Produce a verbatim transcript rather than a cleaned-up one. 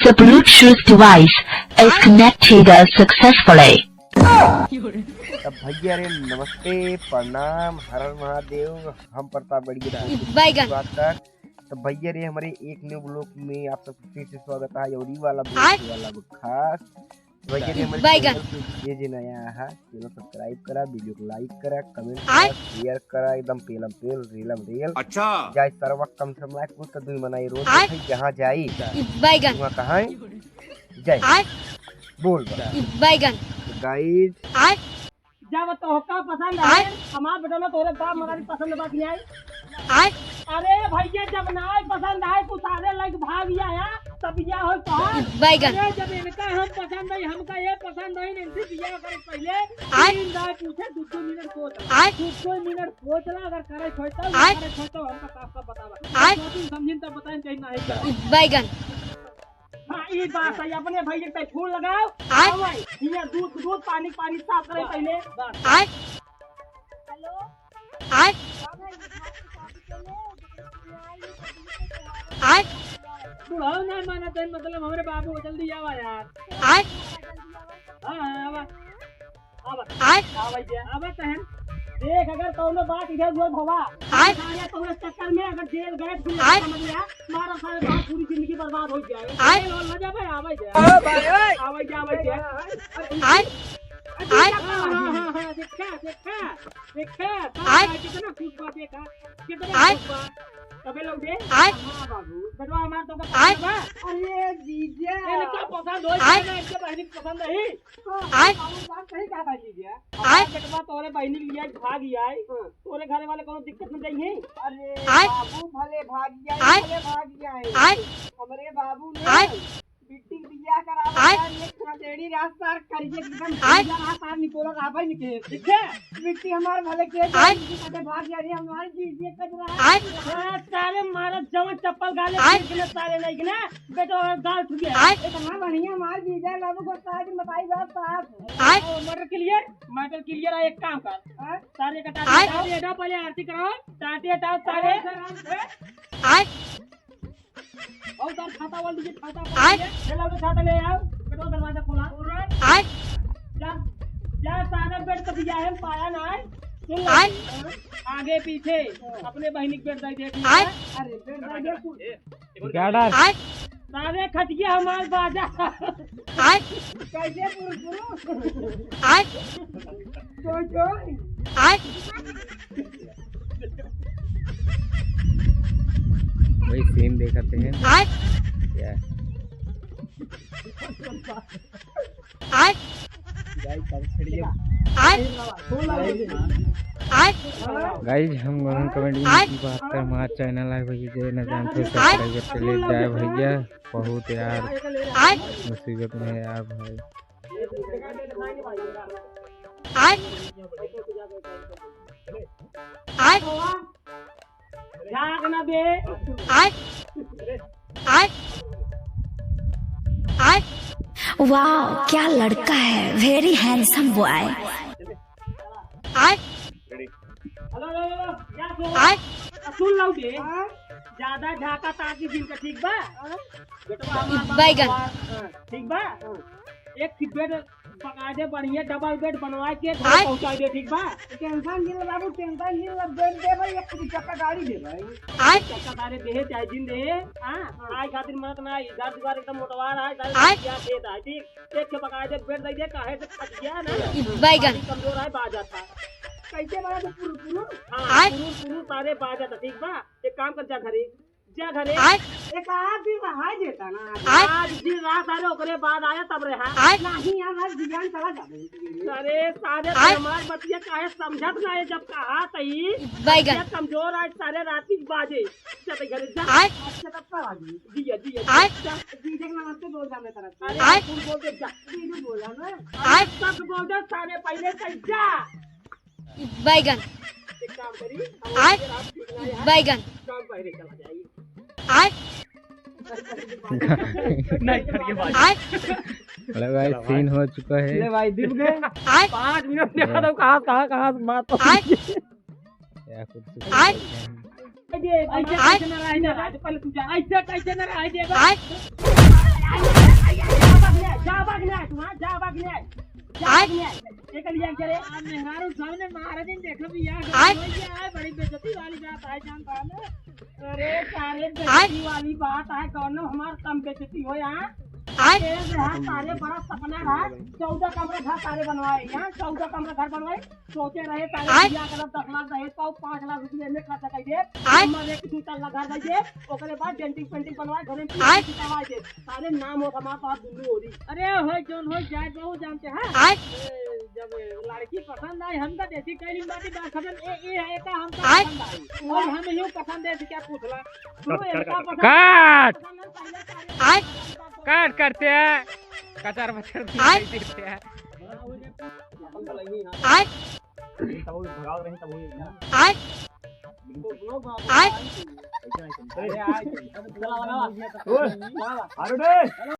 The Bluetooth device is connected successfully. तब भैया रे नमस्ते, प्रणाम, हर हर महादेव। हम प्रतापगढ़ के राजपूत बैगन। बात कर। तब भैया रे हमारे एक न्यू ब्लॉग में आप सबको फिर से स्वागत है। और ये वाला ब्लॉग, आय। ये वाला खास। भैया रे हमारे बैगन। चैनल पे जे जे नया है, चैनल सब्सक्राइब करा, वीडियो को लाइक करा, कमेंट आय। करा, शेयर करा, एकदम पेलम पेल, रेलम रेल। अच्छा। जाए सरवा कम से कम लाइक कुछ तो दुई मनाई रोज आय। देखे जहाँ जाई। बैगन। वहाँ कहाँ है? जय। आय। बोल बा। बैगन। तो गाइस। आय। जब तोहका पसंद आय। है, हमार बेटवा तोरे बाप मतारी पसंद बा कि नाई? आय। अरे भैया, जब नाई पसंद आए, तू सारे लइके भाग गया है, तब बियाह होई तोहार। बैगन। अरे जब इनका हम पसंद है, हमका ये पसंद है, इनसे बियाह करे पहले आय। तीन राय पूछे, दू दू मिनट सोच। आय। दू दू मिनट सोच ला, अगर करे होई तो, आय। करे होई तो हमका साफ साफ बतावा। आय। सोचिन समझिन तब बताइन, चाहे नाहीं करे। बैगन। हाँ, ई बात है, अपने भैया के फूल लगाओ। आय। आवा, हियाँ दूध, दूध, पानी, पानी साफ करे पहले। आय। हेलो। आय। आय। बुढ़ाऊ ना मानत है, मतलब हमरे बाबू, जल्दी आवा यार। आय। हाँ, हाँ, आवा। आवा। आय। आवा जे, आवा तहन। देख, अगर कौनो बात इधर उधर भवा, आय। सारे तोहरे चक्कर में अगर जेल गए, फिर आय। समझ लिया, मारा सारे तोहार पूरी जिंदगी बर्बाद हो जाए। आय। जेल और ना जाबे, आवा जे। ओ भाई, ओए। आवा जे, आवा जे। आय। आय। हाँ, हाँ, हाँ, हाँ, देखा, देखा, देखा, आय। कितना खुश बा, देखा, कितना आय। खुश बा। तबे लोग दे। आय। हाँ बाबू, बेटवा हमार तो आय। पसंद बा। अरे जीजा। इनका पसंद हो, आय। इनके बहनी पसंद नहीं। आय। बाबू बात सही कहा था जीजा। आय। हमार बेटवा तोरे बहिनी के लिए भाग ही आए। हाँ। तोरे घरे वाले कोनो दिक्कत में जाइए। अरे आय। बाबू भले भाग ही आए, आय। भले भाग ही आए। आय। हमरे बाबू ने आय। बिट्टी के बियाह करावा आय। यार, एक नशेड़ी रहा सार, करिए एकदम आय। भैया रहा सार, निकोला रहा भाई निके। ठीक है? बिट्टी हमार भले के आय। जाए, इनके साथे भाग गया रे, हमार जीजे कचरा। आय। हाँ, सारे मारा जवन चप्पल गाले आय। फेंक के सारे नहीं के ना, बेटा और गाल ठुक गया। आय। इतना बढ़िया हमार जीजा, बाबू को साथ में बताई बात साफ। आय। और मटर के लिए, मटर के लिए रहा, एक काम कर। हाँ? सारे का टाटी आय। हटाओ, ये हटाओ, पहले आरती कराओ, टाटी हटाओ सारे। आय। और उधर खाता वाला दीजिए, खाता वाला आय। दीजिए। ले लो, तो खाता ले आओ, कटो दरवाजा खोला। आय। जा, जा, सारा बेड तो दिया है, पाया ना है। सुन लो। आय। आगे पीछे अपने बहिनी के बेड दे दे। आय। अरे, बेड दे दे। ग्यारह। आय। सारे खटिया हमार बाजा। आय। कैसे पुरुष, पुरुष? आय। कोई, कोई। आय। वही सीन देखते हैं। आय। क्या? आय। आय। आय। गाइस, हम गौरव कॉमेडी आय। की बात कर, हमारा चैनल है भैया, जे न जानते आय। सब्सक्राइब कर ले जाए भैया, बहुत यार आय। मुसीबत में है यार भाई। आय। आय। झाग ना बे। आय। आय। आय। वाह, क्या लड़का है, very handsome boy। आय। हेलो, हेलो, हेलो, क्या सुन? आय। आ, सुन लो बे। हाँ? ज्यादा झाका ताकी जिनका, ठीक बा? हाँ? बेटवा हमार बाप बैगन। हमार, हाँ, ठीक बा? हाँ। एक बेड पका दे, बढ़िया डबल बेड बनवा के घर आय। पहुंचा दे, ठीक बा? टेंशन जिन ला बाबू, टेंशन जिन ला, बेड दे भाई, एक चक्का गाड़ी दे भाई। आय। चक्का सारे देहे, चाहे जिन देहे, हाँ? हाँ। आय खातिर मत ना, घर दुआर एकदम मोटवार आय, सारे आय। खटिया खेत आय, ठीक? एक के बकायदे बेड दे दे, काहे से खटिया ना? बैगन। पानी कमजोर आय, बाजा था। कैसे बाजा था? पुरु, पुरु? हाँ, आय। पुरु, पुरु, सारे बाजा था, ठीक बा? एक काम कर, जा घरे, जा घरे। आय। एक आध दिन रहा देता ना। आय। आज दिन रात सारे ओकरे बाद आया तब रहा। आय। नहीं यार, आज बिहान चला जाबे। अरे सारे, आय। हमार बतिया काहे समझत ना है, जब कहा तई बैगन। बतिया कमजोर आय, सारे राती बाजे। जा ते घरे जा। आय। अच्छा, तब का बाजे? जिया, जिया, आय। जा। जीजा के नमस्ते बोल जा मेरे तरफ से। अरे, आय। तू बोल दे, जा। जीजू बोला ना। आय। सब बोल दे, सारे पहले से जा। बैगन। एक काम करी, हम आय। आप ठीक ना यार। बैगन। काम पहले चला जाइए। आय। नहीं करिए बात। आय। हेलो गाइस, सीन हो चुका है। ले भाई, दिल गए। आय। पाँच मिनट देखा था, कहाँ, कहाँ, कहाँ से बात हो। आय। या कुछ आय। ऐसे, ऐसे, आय। ऐसे ना रह दे, पहले तू जा। ऐसे, ऐसे ना रह दे। आय। नहीं आए। जा आए। नहीं आए। एक लिया के रे। आ, मेहरारू सामने महाराज ने देखा भी यार, आए। कोई ये आए, बड़ी बेइज्जती वाली बात आए, जानता है ना? अरे, सारे आए। बेइज्जती वाली बात आए, कौनो हमार कम बेइज्जती हो यहाँ? आए। तेरे यहाँ सारे बड़ा सपना रहा, चौदह कमरा घर सारे बनवाए, यहाँ चौदह कमरा घर बनवाए, सोचे रहे सारे आए। बियाह करब, दस लाख दहेज पाओ, पाँच लाख रुपये में खर्चा कर दे, आए। हमारे एक दो तल्ला घर दे दे, ओकरे बाद डेंटिंग पेंटिंग बनवाए, घर में आए। पीछे दवाई दे, सारे नाम हो हमारे पास दुल्लू हो रही। अरे, हो जौन हो जाए, बहुत जानते हैं। आए। ए, जब लड़की पसंद आई, हम तो देसी कैलिंग बाटी बात खत्म। ए, ए है का हम तो आय। पसंद आई। और हम यूं पसंद है, क्या पूछला? सुनो, काट, इनका काट, पसंद काट। पसंद है, पहले सारे आय। काट करते हैं। कचर बचर भी आय। नहीं देते हैं। आय। तब वो भगाओ रही, तब वो आय। आय। ऐसे नहीं सुनते। अरे, आय। चला, लगा। ओए, अरे बे।